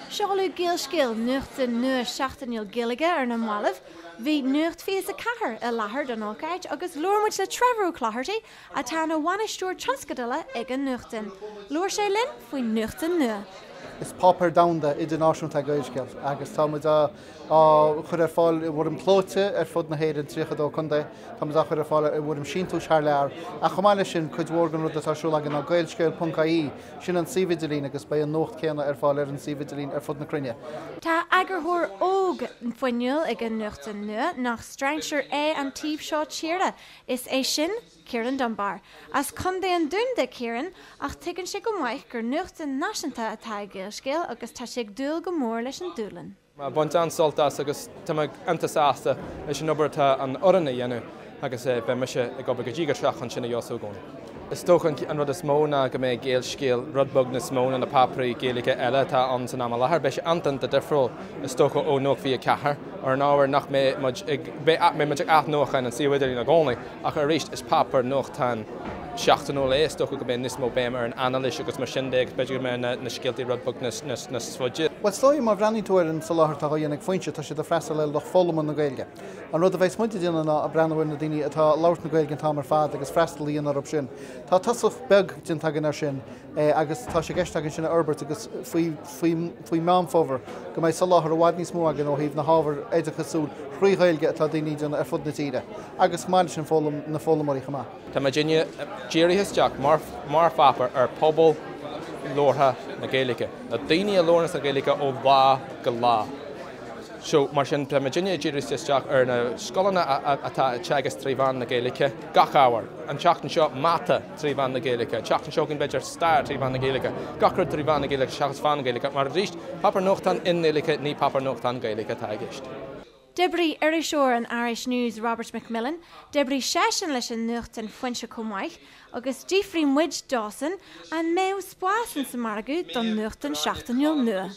Seoladh Gaelscéal, nuachtán nua seachtainiúil Gaeilge ar na mallaibh. Bhí Nuacht 24 i láthair don ócáid agus labhair muid le Trevor O'Cloherty, atá ina bhainisteoir tionscadail ag an nuachtán. Labhair sé linn faoin nuachtán nua. Is páipéar domhanda, idirnáisiúnta é Gaelscéal agus tá muid á chur ar fáil i bhfoirm clóite ar fud na hÉireann, 32 contae. Tá muid á chur ar fáil i bhfoirm síntiúis thar lear. Ach chomh maith leis sin, cuid mhór den rud atá ar siúl againn ná gaelscéal.ie. Sin an suíomh idirlín agus beidh an nuacht céanna ar fáil ar an suíomh idirlín ar fud na cruinne. Tá eagarthóir óg fuinniúil ag an nuachtán nua, nach strainséir é an taobh seo tíre, is é sin Ciarán Dunbar. As Contae an Dúin do Chiarán, ach tuigeann sé go maith gur nuachtán náisiúnta atá i Gaelscéal agus tá sé ag dúil go mór leis an dúshlán. Mé ag baint an-sult as agus tá mé iontach sásta leis an obair atá an fhoireann a dhéanamh agus beidh mise ag obair go díograiseach chun sin a fheabhsú i gcónaí. Is dócha an rud is mó ná go mbeidh Gaelscéal rud beag níos mó ná na páipéirí Gaeilge eile atá ann san am i láthair. Beidh sé iontach difriúil is dócha ó Nuacht 24 ar an ábhar nach mbeidh muid ag, beidh muid ag athnuachan an suíomh idirlín i gcónaí ach arís is páipéar nuachtáin seachtainiúil é, is dócha go mbeidh níos mó béim ar an anailís agus mar sin de agus b'fhéidir go mbeidh na scéaltaí rud beag níos faide. Bhuel, is dóigh, má bhreathnaíonn tú ar an soláthar atá á dhéanamh ag Foinse, tá siad ag freastal ar lucht foghlama na Gaeilge. An rud a bheas muid ag déanamh ná ag breathnú ar na daoine atá ag labhairt na Gaeilge an t-am ar fad agus freastal a dhéanamh orthu sin. Tá tosach beag déanta againn air sin agus tá sé i gceist againn sin a fhorbairt agus faoi faoi Meán Fómhair go mbeidh soláthar i bhfad níos mó againn ó thaobh na hábhair oideachasúil thrí Ghaeilge atá daoine ag déanamh ar fud na tíre agus chomh maith leis sin na foghlaimeoirí chomh maith. Tá muidinne dírithe isteach mar mar pháipéar ar phobal labhartha na Gaeilge, na daoine a labhranns an Ghaeilge ó lá go lá. So, mar sin, tá muidinne dírithe isteach ar na scoileanna atá ag teagasc trí mheán na Gaeilge, gach ábhar. An tseachtain seo, mata trí mheán na Gaeilge. An tseachtain seo chugainn, b'fhéidir stair trí mheán na Gaeilge. Gach rud trí mheán na Gaeilge seachas fán Ghaeilge, mar arís, páipéar nuachtáin i nGaeilge, ní páipéar nuachtáin Gaeilge atá i gceist. D'oibrigh iriseoir an Irish News Robert McMillen, d'oibrigh seisean leis an nuachtán Foinse chomh maith, agus d'fhiafraigh muid dósan an mbeadh spás in sa margadh don nuachtán seachtainiúil nua.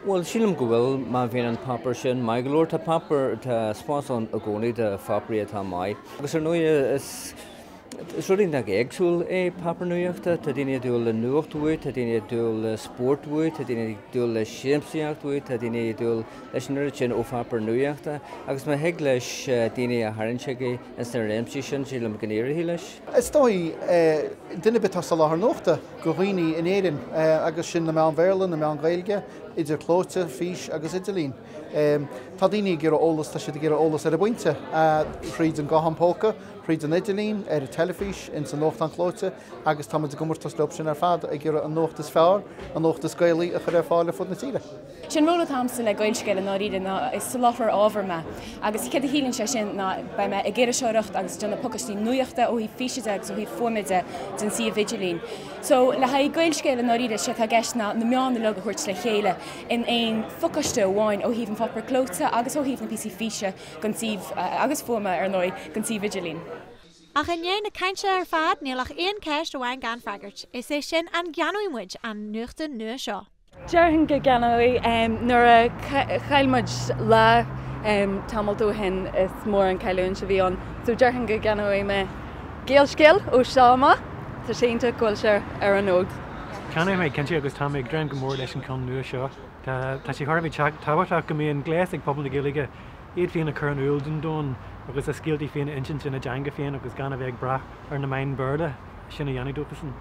Bhuel, sílim go bhfuil, má bhíonn an páipéar sin maith go leor. Tá páipéar, tá spás ann i gcónaí do pháipéirí atá maith. Agus ar ndóigh, is. Is rud iontach éagsúil é páipéar nuachta. Tá daoine ag dúil le nuacht uaidh, tá daoine ag dúil le spórt uaidh, tá daoine ag dúil le siamsaíocht uaidh, tá daoine ag dúil leis an oiread sin ó pháipéar nuachta. Agus má thig leis daoine a tharraingt chuige ins na réimsí sin, sílim go n-éireoidh leis. Is dóigh, duine ar bith atá ag soláthar nuachta do dhaoine in Éirinn, agus sin na meáin Bhéarla, na meáin Ghaeilge, idir clóite, fís agus idirlíon. Tá daoine ag iarraidh eolas, tá siad ag iarraidh eolas ar an bpointe, thríd an guthán póca, thríd an idirlíon, ar an teilifís, ins an nuachtán clóite agus tá muid i gcomórtas leo sin ar fad ag iarraidh an nuacht is fearr, an nuacht is Gaelaí a chur ar fáil ar fud na tíre. Sé an ról atá agamsa le Gaelscéal i ndáiríre ná is soláthróir ábhair mé agus céard a chiallaíonn sé sin ná beidh mé ag iriseoireacht agus ag déanamh pacáistí nuachta ó thaobh físe de agus ó thaobh fuaime de den suíomh idirlín. So le haghaidh Gaelscéal i ndáiríre sé atá i gceist ná na meáin uilig a thabhairt le chéile in aon phacáiste amháin ó thaobh an pháipéir clóite agus ó thaobh na píosaí físe don suíomh, agus fuaime, ar ndóigh, don suíomh idirlín. Ach i ndiaidh na cainte ar fad, níl ach aon cheist amháin gan freagairt, is é sin an gceannóidh muid an nuachtán nua seo? Déarfainn go gceannóidh. Nuair a chaill muid Lá tamalt ó shin is mór an cailliúint a bhí ann. So déarfainn go gceannóidh mé Gaelscéal ó seo amach. Tá sé iontach go bhfuil sé ar an fhód. Ceannóidh mé cinnte agus tá mé ag dréim go mór leis an ceann nua seo. Tá sé thar a bheith tábhachtach go mbíonn gléas ag pobal na Gaeilge iad féin a chur in iúl don domhan agus a scéaltaí féin a insint ina dteanga féin agus gan a bheith ag brath ar na meáin Bhéarla sin a dhéanamh dófasan.